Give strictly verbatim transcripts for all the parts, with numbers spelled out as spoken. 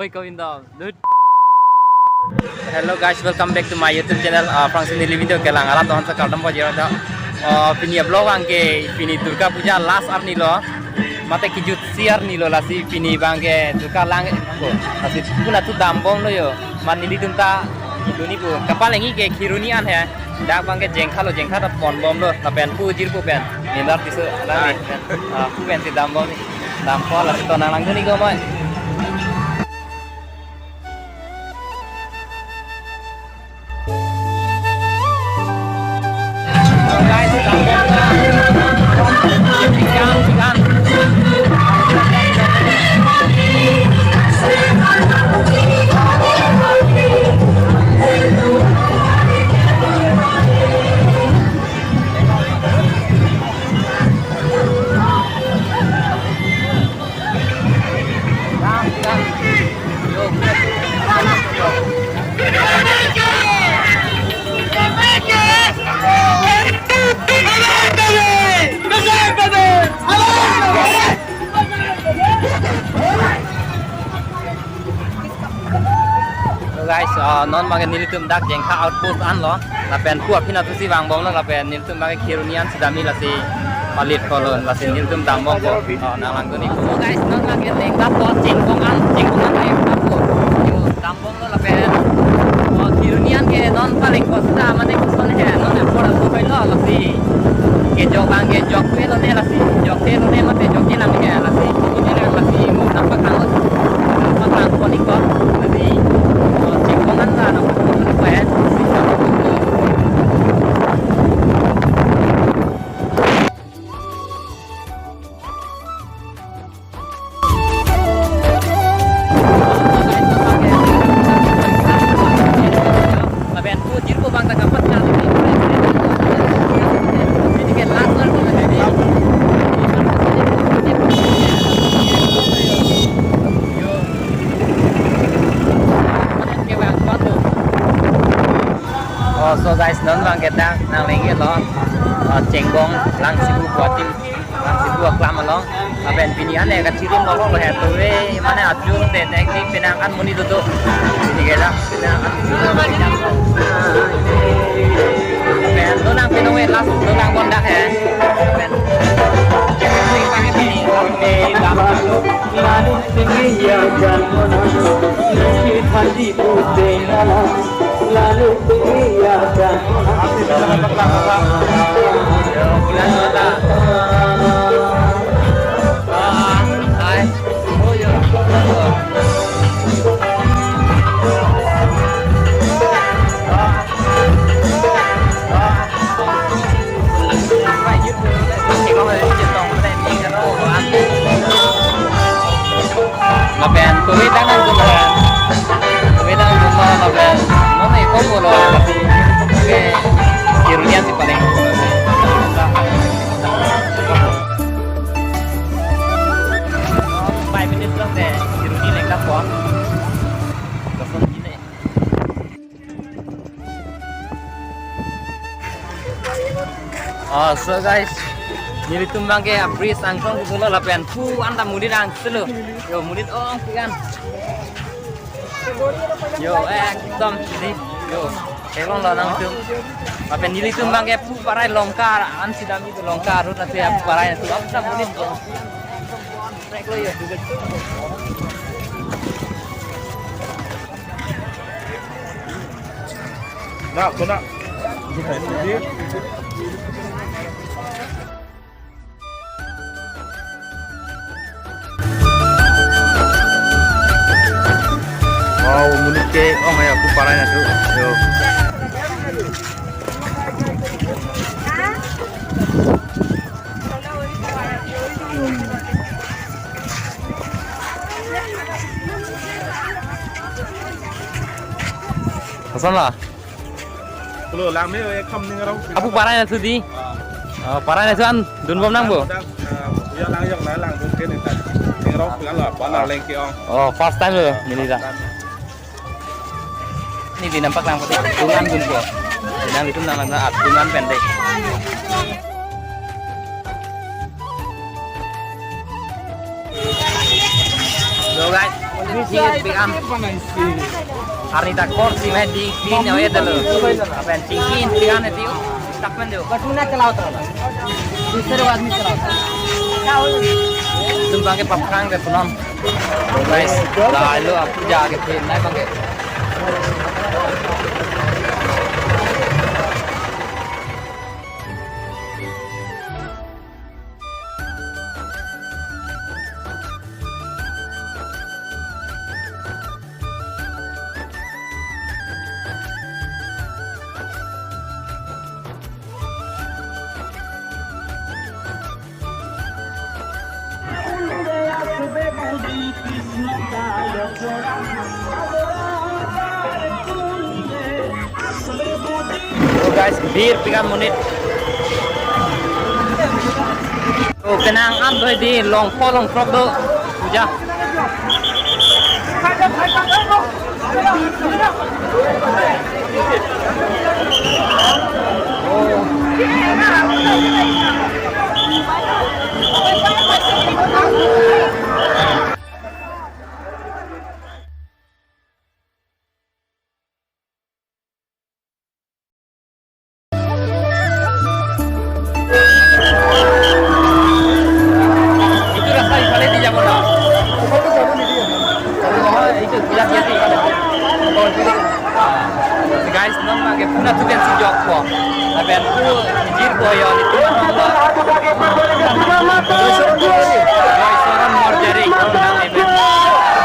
Hello guys, welcome back to my YouTube channel. Uh, aphrangsi neli video kelang alam dohon sa kardom pajero da. Uh, pini vlog abangke pini Durga Puja last arni lo. Mate kejutsi arni lo, lasi pini abangke Durga lang ko. Lasi puna tu dambomlo yo. Man nelitum ta duni pu. Kapalengji ke Kheroni an he. Dak abangke Jengkha lo, Jengkha ta ponbomlo. Lapen pu jirpo pen. Nindar tisu alam ni. Ah, pu pensi dambom ni. Dampo, lasi to nang langdun iknon. So guys, uh, non abangke nelitum dak Jengkha outpost an lo. Lapen pu aphi natu si vangbomlo, lapen nelitum abangke Kheroni an si damji, lasi palit kolo, lasi nelitum dambom ko. Oh, nang langdun iknon. So guys, non abangke lengdap lo, Chengbong an, Chengbong an lengdap lo. Yo, dambomlo lapen. Oh, Kheroni an ke non paleng ko seta mane koson he, non apor apo kailo, lasi. Kejok abangke jokthelo ne, lasi. Jokthelo ne mate jokje nang he, lasi. Ini ne lasi, mo nampak nang. Nampak nang ko ni ko. Lasi. Oh, Chengbong an la nampak nang ko he. Lapen pu jirpo abang ta kapat na. Ini ke last one. Oh, so guys, non abangke dak nang lengke lo. Oh, Chengbong, Langsibu, Guwahati, Langsibu aklam along. Lapen pini ane kachirim lo lo he, to ve mane ajun te tek ni penang an monit do. Pini ke dak penang an. Lapen lo nang penang ve last lo nang bon dak he. Lapen Lapen kami tangan tu lapen kami tangan tu lapen mana ikut bola tapi ke Kheroni an si paling. Five minutes lang deh, Kheroni lengkap po. Langsung gini. Oh, so guys, nelitum abangke bridge angtong kutulo lapen pu anta monit angselo. Yo, monit ong pian. Yo, ekdom sini. Yo, kelong lo nangtum. Lapen nelitum abangke pu parai Longka an si damji tu Longka road ase pu parai tu anta monit ong. Nak, kena. Wow, monit ke ong ya, pu parai na tu. Yo. Hasan la? Pulo lang me, eh, kam ning arong. Apu parai na sudi? Ah. Oh, parai na suan dunbom nangpo? Dak, eh, ya lang, ya lang, lang dun ke ning ta. Ning arong pingan lo, pa lang lengke ong. Oh, first time lo, neli ta. First time. Neli nampak lang pati. Dungan dunpo. Nang itu nang nang at dungan pendek. Yo guys, Chingki-et pi-an. Arni ta kor si mai di clean ya, ya dalo. Lapen chingki-et pi-an di. Tak men do. बस उन्हें चलाओ तो। दूसरे को आदमी चलाओ। Latum abangke paphrang de punon. Guys, lalo apuja ke phin nai abangke. So guys, bir pi-an monit. So, penang an do di, long pho long throk do. Puja. Itu rasta di sana di Jakarta. Oh, itu jelas ya sih. Guys, non abangke puna tuken si jokpo. Lapen pu jir po yo ni tu. Guys, orang mau cari nang ini.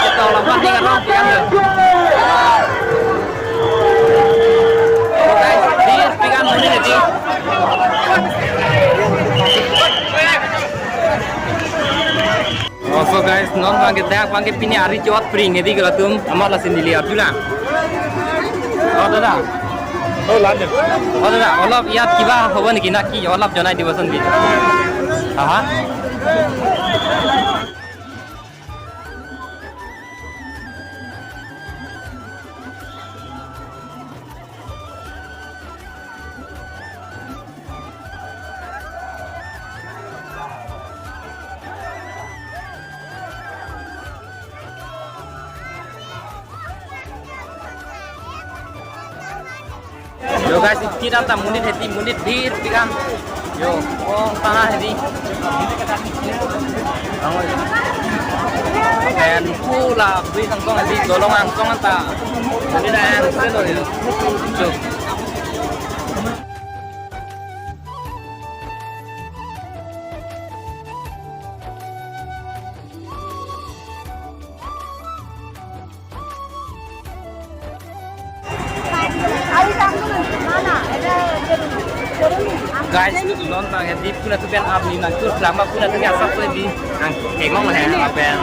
Kita orang paling orang pian. Guys, di pi-an monit di. Oh, so guys, non abangke dak abangke pini ari chot pring hedi ke latum, amat lasi neli arjulang. Oh, dada. Oh, lanjut. Oh, dada, olop iyat kiba hobo niki, naki olop jonai diboson di. Aha. Yo guys, iti anta monit hedi, monit bhir pi-an. Yo, oh, tana hedi. Angoi. Pen pula bui sangkong hedi, dolong angsong anta. Monit angselo yo. Yo. Guys, non abangke di puna tupen arni nangtur plak ma, puna tupen asap tupen di nang kengong he apen.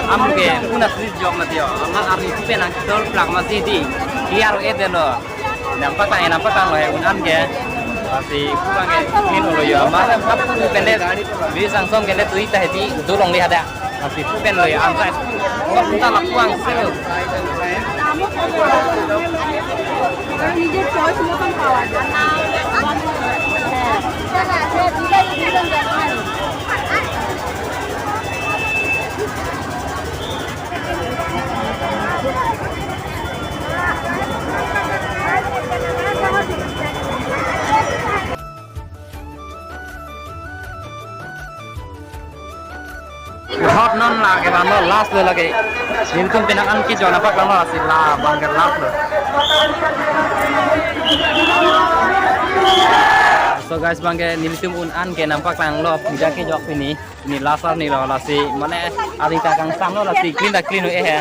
Am ke puna tupen jok mati yo. Amat arni tupen nangtur plak mati di. Clear e delo. Nampak tang, nampak tang lo he un-an ke. Lasi pu abangke min lo yo. Amat pu pen le bui sangkong ke le tui ta hedi dolong le hadak. Lasi pu pen lo yo, ansa. Wah, kita lapuang sih lo. নিজের চয়েস মতন পাওয়া যায়। Hot non lake bang lo, last lo lake. Nelitum penang an kejok nangpaklang lo, lasi la abangke last lo. So guys, abangke nelitum un-an ke nangpaklang lo, puja kejok pini. Pini last arni lo, lasi mane arni ta kangsam lo, lasi clean ta clean un-e he.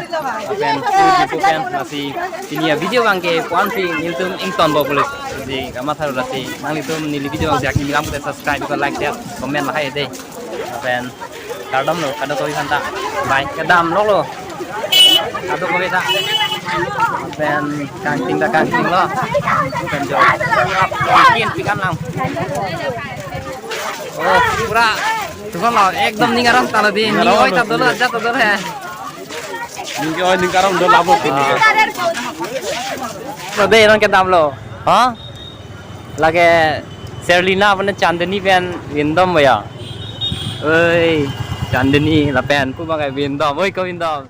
Lapen, pu pu pen, lasi pini avideo abangke pu-an si nelitum ingtonpo pulo. Lasi kamatha lo, lasi nanglitum neli video abangke akimi lam pute subscribe ko, like, share, comment lahai dei. Lapen kardom lo, kado koi hanta. Bye. Kedam lo lo. Kado koi ta. Lapen kangting ta kangting lo. Lapen jo. Bikin pikan lang. Oh, pura. Tuhan lo, ekdom ning aram talo di. Ning oi ta dolo, aja ta dolo he. Ning oi ning aram dolo abo pini. Lo dei, non kedam lo. Ha? Lake Serlina pen Chandni pen vindom ya. Oi, Chandni lapen pu abangke vindom. Oi, ko vindom.